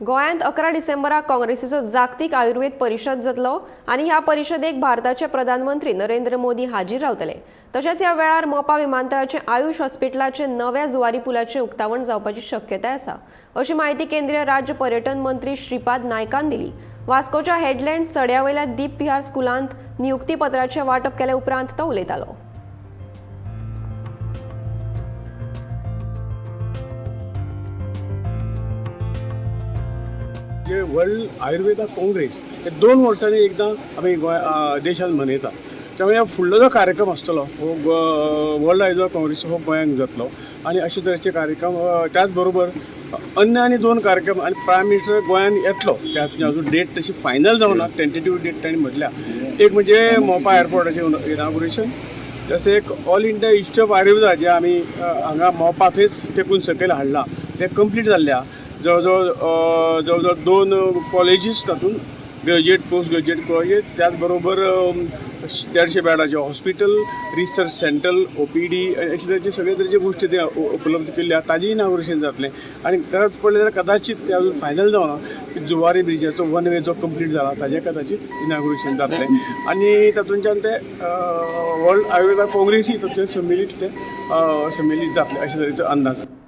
गोंयांत 11 डिसेंबराक काँग्रेसीचो जागतीक आयुर्वेद परिशद जातलो आनी ह्या परिशदेक भारताचे प्रधानमंत्री नरेंद्र मोदी हाजीर रावतले. तशेंच ह्या वेळार मोपा विमानतळाचे आयुष हॉस्पिटलाचे नव्या जुवारी पुलाचें उक्तावण जावपाची शक्यताय आसा, अशी म्हायती केंद्रीय राज्य पर्यटन मंत्री श्रीपाद नायकान दिली. वास्कोच्या हेडलँड सड्या वयल्या दीप विहार स्कुलांत नियुक्ती पत्राचें वांटप केले उपरांत तो उलयतालो. जे वर्ल्ड आयुर्वेदा काँग्रेस हे 2 वर्सांनी एकदां आमी गोंय देशांत मनयतात. त्यामुळे ह्या फुडलो जो कार्यक्रम आसतलो हो वर्ल्ड आयुर्वेदा काँग्रेस हो गोंयांत जातलो आनी अशे तरेचे कार्यक्रम, त्याच बरोबर अन्य आनी 2 कार्यक्रम आनी प्रायम मिनिस्टर गोंयांत येतलो. त्या अजून डेट तशी फायनल जावना, टेंटेटीव डेट ताणें म्हटल्या. एक म्हणजे मोपा एअरपोर्टाचें इनाग्रेशन, जशें एक All India Institute of Ayurveda जे आमी हांगा मोपा थंयच तेकून सकयल हाडलां तें कंप्लीट जाल्लें आहा. जवळ जवळ 2 कॉलेजीस तातूंत ग्रॅज्युएट पोस्ट ग्रॅज्युएट कॉलेजीस, त्याच बरोबर 150 बेडाचें hospital, research centre, OPD अशे तरेचे सगळे तरेचे गोश्टी ते उपलब्ध केल्ले आहा. ताजें इनाग्रेशन जातलें आनी गरज पडली जाल्यार कदाचीत ते अजून फायनल जावना की जुवारी ब्रिजाचो वन वे जो कंप्लीट जाला ताजें कदाचीत इनाग्रेशन जातलें आनी तातूंतल्यान ते वर्ल्ड आयुर्वेदा काँग्रेसी तातूंत सम्मिलीत ते सम्मिलीत जातले अशे तरेचो अंदाज.